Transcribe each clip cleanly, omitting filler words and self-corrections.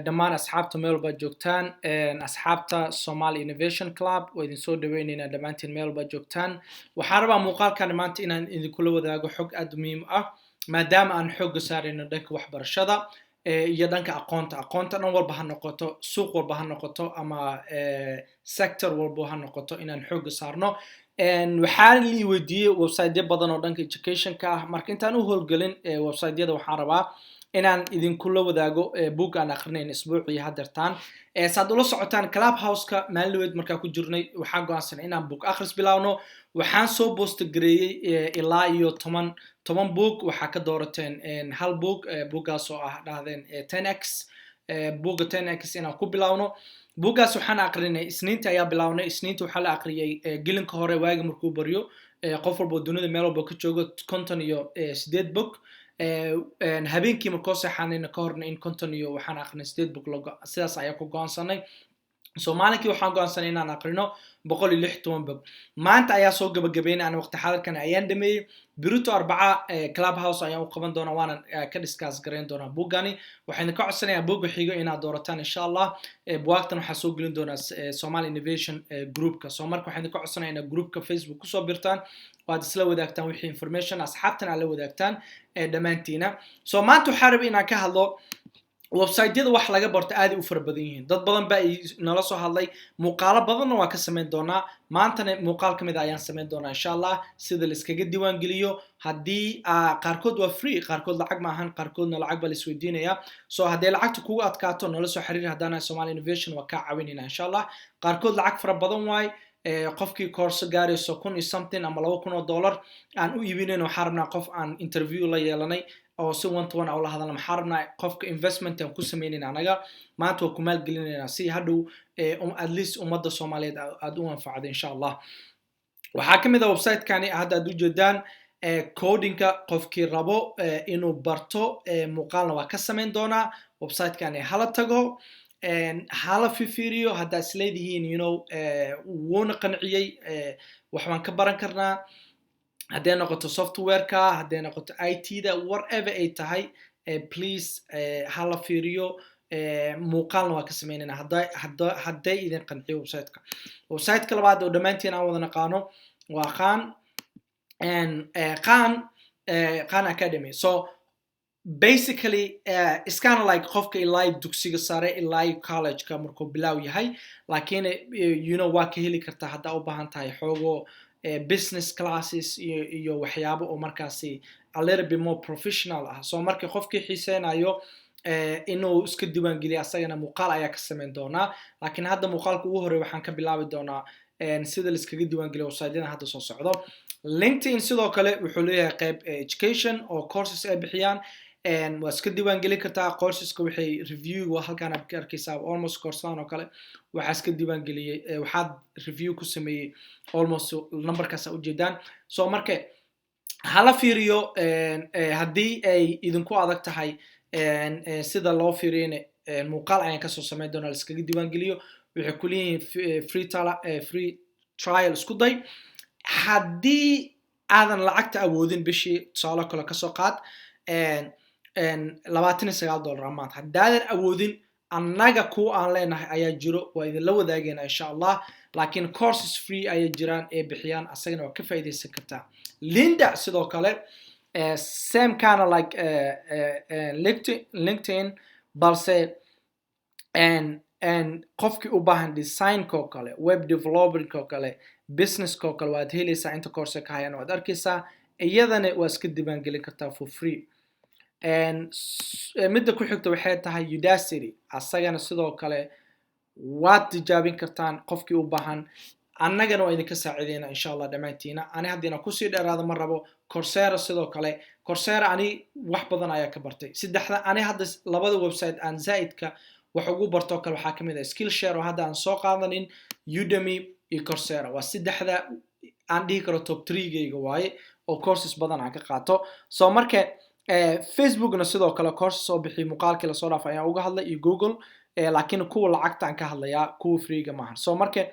Dhammaan asxaabta meel walbaad joogtaan, asxaabta Somali Innovation Club, waa idin soo dhaweyneynaa dhammaantiin meel walbaad joogtaan. Waxaan rabaa muuqaalkan maanta inaan idinkula wadaago xog aad muhiim ah, maadaama aan xoogga saarayno dhanka waxbarashada iyo dhanka aqoonta. Aqoonta dhan walba ha noqoto, suuq walba ha noqoto, ama sector walba ha noqoto, inaan xoogga saarno. Waxaa lii weydiiyey websiteyo badan oo dhanka educationka ah. Marka intaan u howlgelin websiteyada, waxaan rabaa inaan idinkula wadaago book aan akrinayn isbuucii hadeertaan. Saad ula socotaan, Clubhouse-ka maalin markaa ku jirnay, waxaan go'aansanay inaan book akhris bilaawno. Waxaan soo post gareeyey ilaa iyo 10 book. Waxaa ka doorateen hal book, bookgaas oo ah dhahdeen 10x, bookga 10x inaan ku bilaawno. Buuggaas waxaan aqrinay Isniinta ayaa bilawnay. Isniinta waxaa la aqriyay gelinka hore, waagi markuu baryo, qof walba dunida meel walba ka joogo, 58 book. Habeenkii markoo seexanayna ka horna in konton iyo waxaan aqrinay sideed book. Sidaas ayaa ku go'aansanay. So maalinkii waxaan go'aansanay inaan aqrino 116 book. Maanta ayaa soo gabagabeynay, aan waqti xaadirkan ayaan dhameeyey. Birito Arbaca Clubhouse ayaan u qaban doonaa, waanan ka discuss garayn doonaa buuggani. Waxaan ka codsanayaa buugga xigo inaad doorataan, insha Allah. Buwaagtan waxaa soo gelin doonaa Somali Innovation groupka. So marka waxaan ka codsanaya inaad groupka Facebook kusoo birtaan oo aad isla wadaagtaan wixii information, asxaabtan aad la wadaagtaan dhammaantiina. So maanta waxaa rabay inaan ka hadlo websiteyada wax laga barto. Aaday u fara badan yihiin, dad badan baa nala soo hadlay. Muuqaalo badanna waa ka samayn doonaa. Maantana muuqaal ka mid a ayaan samayn doonaa, insha Allah, sida la iskaga diiwaan geliyo. Haddii qaarkood waa free, qaarkood lacag ma ahan, qaarkoodna lacag baa la isweydiinaya. So hadday lacagta kugu adkaato, nala soo xiriir. Haddaana Somali Innovation waa kaa caawinayna, insha Allah. Qaarkood lacag fara badan waay. Qofkii koorso gaarayso kun iyo something ama $2,000 aan u iibinayn, waxaa rabnaa qof aan interview la yeelanay oo si one to one ula hadalna. Maxaa rabnaa? Qofka investment aan ku sameynayna anaga maanta waa ku maalgelinayna, si hadhow at least ummadda Soomaaliyeed aad u anfacdo, insha Allah. Waxaa ka mid ah website-kani hadda aad ujeedaan, codingka. Qofkii rabo inuu barto, muuqaalna waa ka samayn doonaa. Website-kani hala tago, hala fifiiriyo. Haddaa isleedihiin wuuna qanciyey, wax baan ka baran karnaa, hadday noqoto softwareka, hadday noqoto IT-da, whatever ay tahay, please hala fiiriyo. Muuqaalna waa ka sameynayna hadday idin qanciyo website-ka. Website-ka labaad oo dhammaantiin aan wada naqaano waa Khan Academy. So basically it's kind of like qofka ilaa dugsiga sare ilaa college-ka markuu bilaaw yahay, laakiin waa ka heli kartaa haddaa u baahan tahay xoogo business classes iyo waxyaabo oo markaasi a little bit more professional ah. So marka qofkii xiiseynayo inuu iska diiwaangeliyo, asagana muuqaal ayaa ka samayn doonaa. Laakiin hadda muuqaalka ugu horey waxaan ka bilaabi doonaa sida la iskaga diiwaangeliyo website-yada hadda soo socdo. LinkedIn sidoo kale wuxuu leeyahay qayb education oo courses ay bixiyaan. Waa iska diiwaangelin kartaa courseska. Waxay review halkaan aad ka arkaysaa, almost coursedan oo kale waxaa iska diiwaangeliyey, waxaad review ku sameeyey almost numberkaas ujeedaan. So marka hala fiiriyo. Haddii ay idinku adag tahay sida loo fiiriyana, muuqaal ayaan kasoo samayn doonaa la iskaga diiwaangeliyo. Waxay ku leeyihiin free trial isku day. Haddii aadan lacagta awoodin, bishii tusaale kale kasoo qaad $29 a month, haddaadan awoodin, annaga kuwa aan leenahay ayaa jiro, waa idinla wadaagayna, insha Allah. Laakiin courses free ayay jiraan ee bixiyaan, asagana waa ka faa'iidaysan kartaa. Lynda sidoo kale, same kind of like LinkedIn, balse and qofkii u baahan designka oo kale, web developingka oo kale, businesska oo kale, waad helaysaa. Inta course ka hayaan waad arkaysaa. Iyadana waa iska diiwaangelin kartaa for free. Midda ku xigta waxay tahay Udacity. Asagana sidoo kale waad tijaabin kartaan qofkii u baahan. Annagana waa idinka saacideyna, insha Allah, dhammaantiina. Ani haddiina kusii dheeraado ma rabo. Coursera sidoo kale. Coursera ani wax badan ayaa ka bartay. Saddexda ani hadda labada website aan zaa'idka wax ugu barto kale waxaa kamid ah Skillshare oo hadda aan soo qaadanin, Udemy iyo Coursera. Waa saddexda aan dhihi karo top three-gayga waaye oo courses badan aan ka qaato. So marka Facebookna sidoo kale courses oo bixiy, muuqaalkii lasoo dhaafay ayaan uga hadlay, iyo Google. Laakiin kuwa lacagta aan ka hadlayaa, kuwa freega maahan. So marka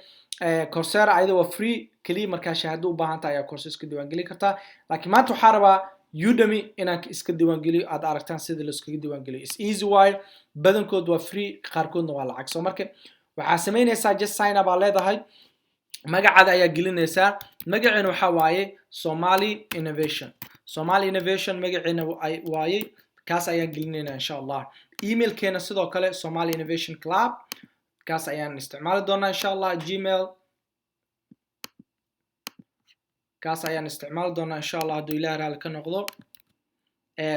Coursera ayada waa free keliya, markaa shahaado u baahan tahay ayaa courses ka diiwaangelin kartaa. Laakiin maanta waxaa rabaa Udemy inaan iska diiwaangeliyo, aad aragtaan sida la iskaga diiwaangeliyo. Is easy waaye. Badankood waa free, qaarkoodna waa lacag. So marka waxaa samaynaysaa, just sign up aa leedahay, magacaada ayaa gelinaysaa. Magaceena waxaa waaye Somali Innovation. Somali Innovation magaceena waaye, kaas ayaan gelinaynaa insha Allah. Emailkeena sidoo kale Somali Innovation Club, kaas ayaan isticmaali doonaa insha Allah. Gmail kaas ayaan isticmaali doonaa insha Allah, hadduu Ilaah raali ka noqdo.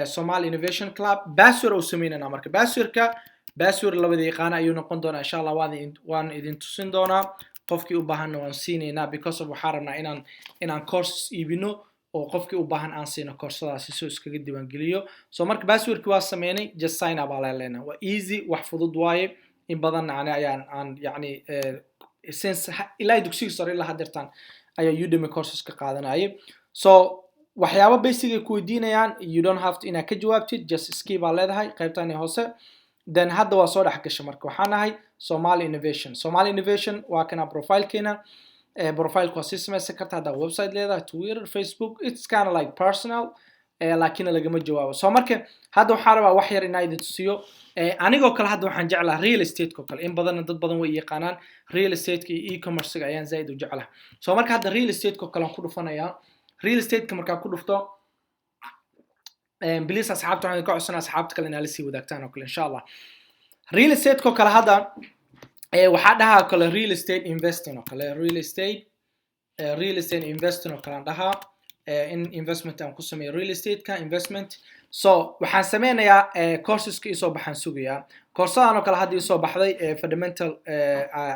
Somali Innovation Club password uu sameynayna. Marka passwordka, password labada yaqaana ayuu noqon doonaa insha Allah. Waan idin tusin doonaa, qofkii u baahanna waan siinaynaa, because of waxaan rabnaa inaan courses iibino oo qofkii u baahan aan siino koorsadaasi soo iskaga diiwaangeliyo. So marka passwordki waa sameynay, just sign up aa leenahay. Waa easy, wax fudud waaye. In badan ani ayaan aan yacni since ilaa dugsiga sare ilaa haddeertaan ayaa Udemy courses ka qaadanayay. So waxyaabo basic ay ku weydiinayaan, you don't have to inaad ka jawaabtid, just skip aa leedahay qaybtani hoose. Then hadda waa soo dhex gasha. Marka waxaan nahay Somali Innovation. Somali Innovation waa kana profilekeena. Profileka waa sii samaysan karta haddaa website leedahay, Twitter, Facebook, it's kind of like personal, laakiin lagama jawaabo. So marka hadda waxaan rabaa wax yar inaa idin tusiyo. Anigoo kale hadda waxaan jeclaha real estate oo kale. In badanna dad badan way yaqaanaan, real estate iyo e-commerce-ga ayaan zaid u jeclaha. So marka hadda real estate oo kale aan ku dhufanayaa. Real estate-ka markaa ku dhufto, please asxaabta waxaan ka codsanaa asxaabta kale inaa la sii wadaagtaan oo kale insha Allah. Real estate oo kale hadda waxaa dhahaa kale real estate investing oo kale, real estate investing oo kale aan dhahaa, in investment aan ku sameeyo real estate-ka investment. So waxaan sameynayaa courseska isoo baxaan sugayaa. Koorsadan oo kale hadda isoo baxday, fundamental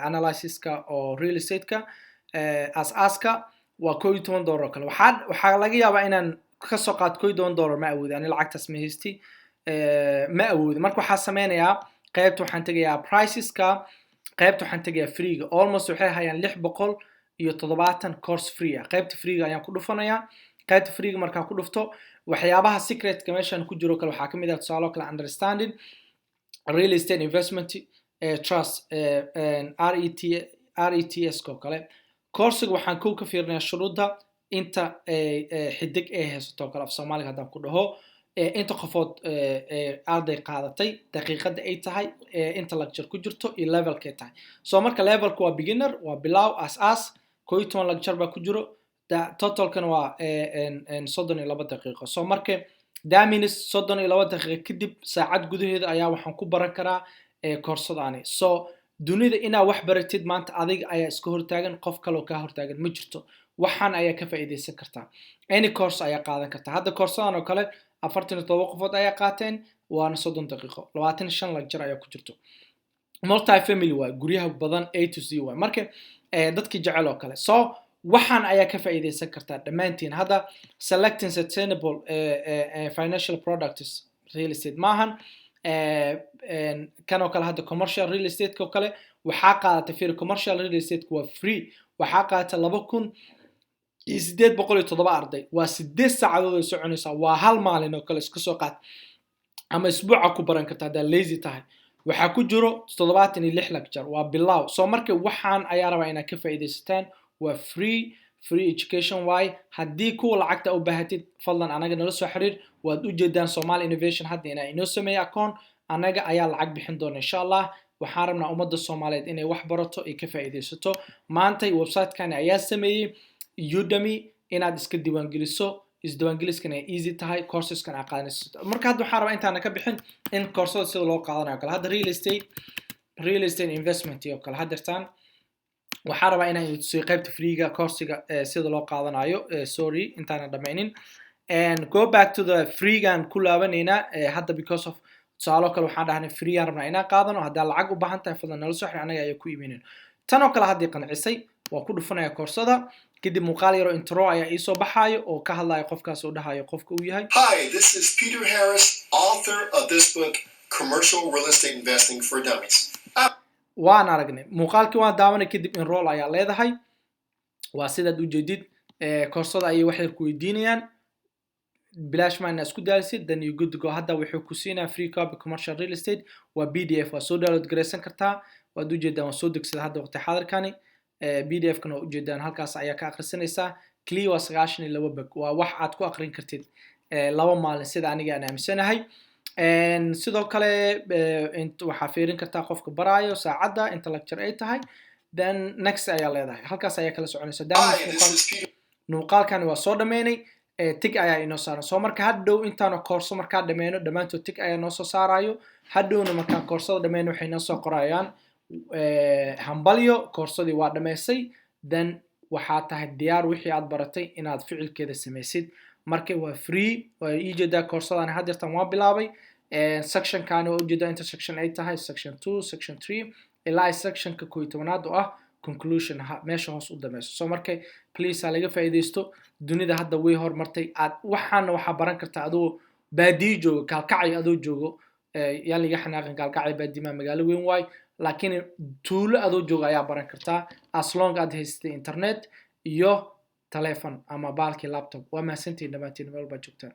analysiska oo real estate-ka aas-aaska, waa $11 oo kale. Waxaa laga yaabaa inaan kasoo qaad $11 ma awoodi, ani lacagtaas ma haysti, ma awoodi. Marka waxaa sameynayaa, qaybta waxaan tegayaa priceska, qaybta waxaan tegayaa freega. Almost waxay hayaan 670 course free ah. Qaybta freega ayaan ku dhufanayaa. Qaybta freega markaan ku dhufto, waxyaabaha secretka meeshan ku jiro kale waxaa kamid ah, tusaale kale, understanding real estate investment trust, RET, REITs oo kale. Coursiga waxaan kow ka fiirinayaa shuruudda, inta xidig ay haysato oo kale, af Soomaaliga haddaan ku dhaho, inta qofood arday qaadatay, daqiiqada ay tahay, inta lecture ku jirto iyo levelkay tahay. So marka levelka waa beginner, waa bilow, as-aas. 11 lecture baa ku jiro, totalkana waa 32 daqiiqo. So marka damins 32 daqiiqo kadib, saacad gudaheeda ayaa waxaan ku baran karaa koorsadaani. So dunida inaa wax baratid maanta adiga ayaa iska hortaagan, qof kaloo kaa hortaagan ma jirto. Waxaan ayaa ka faa'iidaysan kartaa, any course ayaa qaadan kartaa. Hadda koorsadan oo kale 47 qofood ayaa qaateen, waana 30 daqiiqo, 25 lecture ayaa ku jirto. Multi family waay, guryaha badan A to Z waay. Marka dadkii jecel oo kale, so waxaan ayaa ka faa'iidaysan kartaa dhammaantiin. Hadda selecting sustainable financial products, real estate maahan kan oo kale. Hadda commercial real estate oo kale waxaa qaadatay, fiir, commercial real estate waa free, waxaa qaadatay 2807 arday. Waa 8 saacadood ay soconaysaa, waa hal maalin oo kale iska soo qaad, ama isbuuca ku baran karta haddaa lazy tahay. Waxaa ku jiro 76 lecture, waa bilow. So marka waxaan ayaa rabaa inaad ka faa'iidaysataan. Waa free, free education waaye. Haddii kuwa lacagta u baahatid, fadlan anaga nala soo xiriir. Waad ujeedaan Somali Innovation hadda inaa inoo sameeya account, anaga ayaa lacag bixin doona insha Allah. Waxaan rabnaa ummadda Soomaaliyeed inay wax barato, ay ka faa'iidaysato. Maantay website-kani ayaa sameeyey Udemy inaad iska diiwaangeliso. Isdiiwaangeliskan ay easy tahay, courseskan aad qaadanayso. Marka hadda waxaan rabaa intaana ka bixin in koorsada sida loo qaadanayo kale. Hadda real estate investment iyo kale haddeertaan waxaan rabaa inaan idin tusiyo qaybta freega coursiga sida loo qaadanayo. Sorry, intaana dhammaynin and go back to the freegan ku laabanaynaa hadda, because of tusaalo kale waxaan dhahnay free aan rabnaa inaan qaadano. Haddaa lacag u baahan tahay, fadlan nala soo xir, anaga ayaa ku iibinayno. Tan oo kale haddii qancisay, waa ku dhufanaya koorsada. Kadib muuqaal yaroo intro ayaa iisoo baxaayo oo ka hadlayo qofkaas oo dhahayo qofka uu yahay. Hi, this is Peter Harris, author of this book, Commercial Real Estate Investing for Dummies. Waan aragnay muuqaalkii, waan daawanay. Kadib enroll ayaa leedahay. Waa sidaad ujeedid, koorsada ayay waxay ku weydiinayaan, bilaash maa isku daalisid. Then you good to go. Hadda wuxuu ku siinaa free copy commercial real estate, waa PDF, waa soo download garaysan kartaa. Waad ujeedaan, waa soo degsada hadda waqti xaadirkani. PDF kana waa ujeedaan, halkaas ayaa ka akhrisanaysaa. Clear, waa 92 bog, waa wax aad ku aqrin kartid 2 maalin, sida aniga aan aaminsanahay. Sidoo kale waxaa fiirin kartaa qofka baraayo, saacadda inta lecture ay tahay. Then next ayaa leedahay, halkaas ayaa kala soconaysa. Hi, this is Peter. Muuqaalkani waa soo dhameynay, tick ayaa inoo saaran. Soo marka hadhow intaanu koorso markaa dhameyno, dhammaantood tick ayaa noo soo saarayo. Hadhowna markaan koorsada dhameyno, waxay noo soo qorayaan "Hambalyo, koorsadii waa dhameysay." Then waxaa tahay diyaar wixii aad baratay inaad ficilkeeda samaysid. Marka waa free, waa ii jeedaa. Koorsadani haddeertan waa bilaabay. Sectionkani waa ujeedaa inta section ay tahay: section 2, section 3, ilaa ay sectionka 11aad oo ah conclusion meesha hoos u dameyso. So marka please ha laga faa'iidaysto. Dunida hadda way horumartay. Aad waxaana waxaa baran kartaa adoo baadiyo joogo, Gaalkacay adoo joogo. Yaan liga xanaaqin, Gaalkacay baadimaa, magaalo weyn waay, laakiin tuulo adoo joogo ayaa baran kartaa, as long aad haysatay internet iyo telefon ama baalkii laptop. Waa mahadsantihiin dhammaantiin meel baa joogtaan.